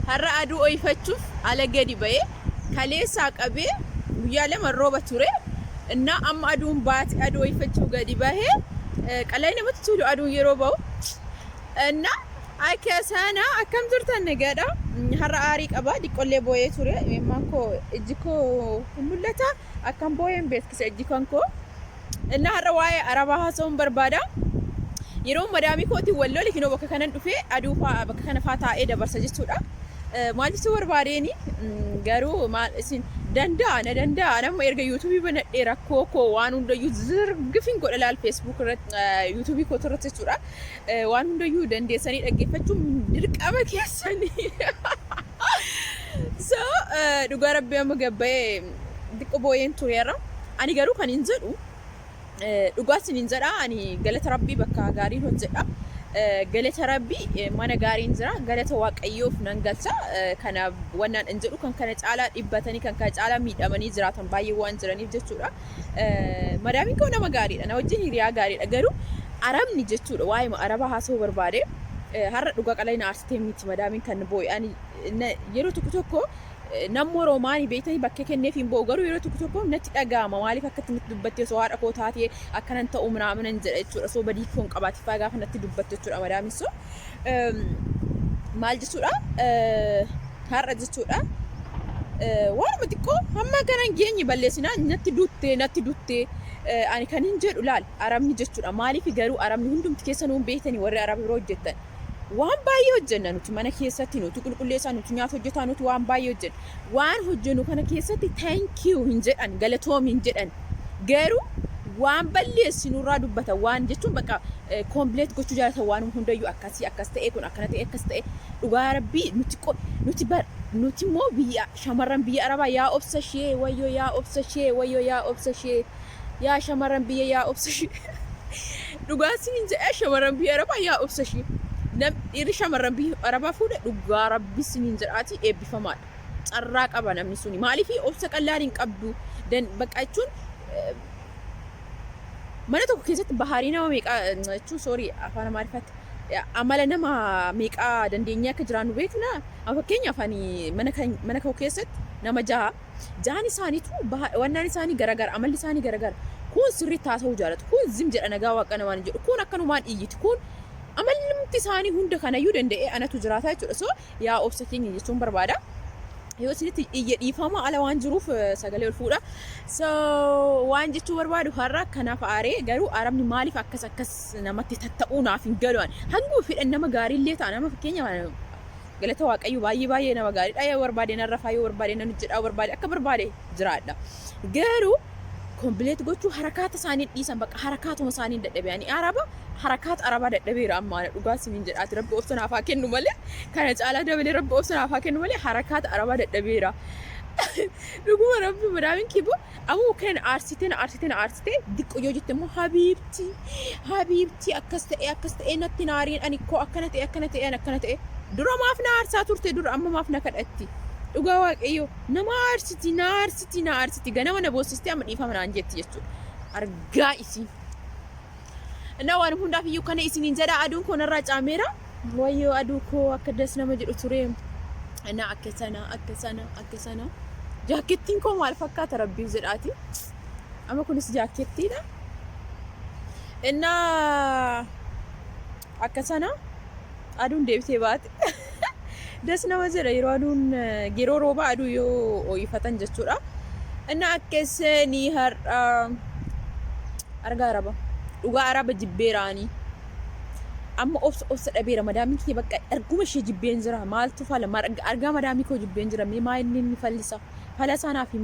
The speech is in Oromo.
Har'a aduu o'ifachuuf ala gadi ba'e. Kaleessaa qabee guyyaa 2 rooba ture. Innaa amma aduun baate aduu o'ifachuuf gadi bahe. Qala'ii namatti tolu aduun yeroo ba'u. Innaa akka sana akkam jirtan, nagaadha? Har'a aarii qaba. Diqqollee boo'ee ture. Imimmaan koo, ijji koo hin mul'ata. Akkam boo'een beeksisa ijji kan koo. Innaa har'a waa'ee arabaa haasa'uun barbaada. Yeroo madaamii kootiin wal lole, kinoo bakka kanan dhufee aduu fa'aa bakka kana fa'aa taa'ee dabarsa jechuudha. Maal jechuu barbaadeeni, garuu maal isin danda'a, na danda'a. Nama erga YouTubeii banadhee rakkoo koo waan hundayyuu zirgifin godha laal Facebook irratti, YouTubeii koo irratti jechuudha. Waan hundayyuu dandeessanii dhaggeeffachuun dirqama keessanii. So dhugaa rabbii amma gabbayee xiqqoo boo'een tureera. Ani garuu kan hin jedhu, dhugaa isiniin jedha, ani galata rabbii bakka gaariin hojjedha. Galata rabbii mana gaariin jira. Galata waaqayyoof nan galcha. Kana wannaan hin jedhu, kan kana caalaa dhibbatanii, kan kana caalaa miidhamanii jiraatan baay'ee waan jiraniif jechuudha. Madaamiin koo nama gaariidha. Na wajjin hiriyaa gaariidha. Garuu arabni jechuudha, waa'ee arabaa haasa'uu barbaade. Har'a dhugaa qalanii na aarsitee miti madaamiin kan boo'e. Ani yeroo tokko tokko nammoo roomaanii beektanii bakkee kenneef hin boo'u, garuu yeroo tokko tokko natti dhaga'ama. Maaliif akkatti natti dubbatte? Osoo haadha koo taatee akkanan ta'u minaaminan jedha jechuudha. Osoo badii koo hin qabaatin faa gaafa natti dubbattu jechuudha madaamiin sun. Maal jechuudha, har'a jechuudha, waanuma xiqqoo hamma kana hin geenye balleessinaa natti dutte, natti dutte. Ani kan hin jedhu laal, arabni jechuudha, maaliif garuu arabni hundumti keessa nuun beektanii, warri araba biroo hojjettan, waan baay'ee hojjenna nuti mana keessatti, nuti qulqulleessaa, nuti nyaata hojjetaa, nuti waan baay'ee hojjenna. Waan hojjennu kana keessatti thank you hin jedhan, galatoomi hin jedhan. Garuu waan balleessinurraa dubbata. Waan jechuun bakka complete gochuu jaalatan, waan hundayyuu akkasii akkas ta'e, kun akkana ta'e, akkas ta'e. Dhugaa rabbii nuti bar nuti immoo biyya shamarran biyya arabaa, yaa obsa ishee wayyoo, yaa obsa ishee wayyoo, yaa obsa ishee, yaa shamarran biyya, yaa obsa ishee. Dhugaa isiniin jedha, shamarran biyya arabaa, yaa obsa ishee. Dhiirri shamarran biyya arabaa fuudhe, dhugaa rabbi isiniin jedhaati, eebbifamaadha. Carraa qaba namni suni. Maaliif? Obsa qallaan hin qabdu. Bakka jechuun mana tokko keessatti baharii nama meeqaa jechuun, sorry, afaan amaariffaatti, amala nama meeqaa dandeenyee akka jiraannu beekna. Fakkeenyaaf ani mana koo keessatti nama jaha. Jahan isaaniitu wannaan isaanii garagara, amalli isaanii garagara. Kun sirriitti haasa'uu jaalatu. Kun zim jedha, nagaa waaqa namaan jedhu. Kun akkanumaan iyyiti. Kun amalli isaanii hunda kanayyuu danda'ee anatu jiraata jechuudha. So yaa obsa keenya jechuun barbaada. Yoo isinitti iyya dhiifama, ala waan jiruuf sagalee ol fuudha. So waan jechuu barbaadu, har'a kanaaf aaree. Garuu arabni maaliif akkas akkas namatti tatta'uu naaf hin galu. Hanguma fedhan nama gaariillee ta'a, nama fakkeenya galata waaqayyo baay'ee baay'ee nama gaariidha. Yoo barbaade nan rafaa, yoo barbaade nan hojjedha, yoo barbaade akka barbaade jiraadha. Garuu complete gochuu harakaata isaanii dhiisan, bakka harakaatuma isaanii dadhabe. Ani araba, harakaata arabaa dadhabeera amma. Ana dhugaa isiniin jedhaati, rabbi obsa naaf haa kennu malee, kana caalaa dabalee rabbi obsa naaf haa kennu malee, harakaata arabaa dadhabeera. Dhuguma rabbi, madaamin kibbo ammoo kana na aarsitee, na aarsitee, na aarsitee, diqqo yoo jette immoo habiibti, habiibti, akkas ta'e, akkas ta'e, natti naariin, ani koo akkana ta'e, akkana ta'e, ani akkana ta'e. Dura maaf na aarsaa turte? Dura amma maaf na kadhatti? Dhugaa waaqayyo nama aarsiti, na aarsiti, na aarsiti. Ganama na boossistee amma dhiifama naan jetti jechuudha. Argaa isii. Na waan hundaaf iyyuu kana isiniin jedha. Aduun koo narraa caameera. Wayyoo, aduu koo akka das nama jedhu ture. Na akka sana, akka sana, akka sana. Jaakettiin koo maal fakkaata rabbiif jedhaati? Amma kunis jaakettiidha. Innaa akka sana aduun deebitee baate. Das nama jedha yeroo aduun, yeroo roobaa aduu yoo ho'ifatan jechuudha. Innaa akkasanii har'a argaa araba. Dhugaa araba jibbeeraanii. Amma obsa obsa dhabeera. Madaamii kiyya bakka arguma ishee jibbeen jira. Maaltu fala? Argaa madaamii koo jibbeen jira. Mee maa inni inni fallisa? Fala isaa naaf hima.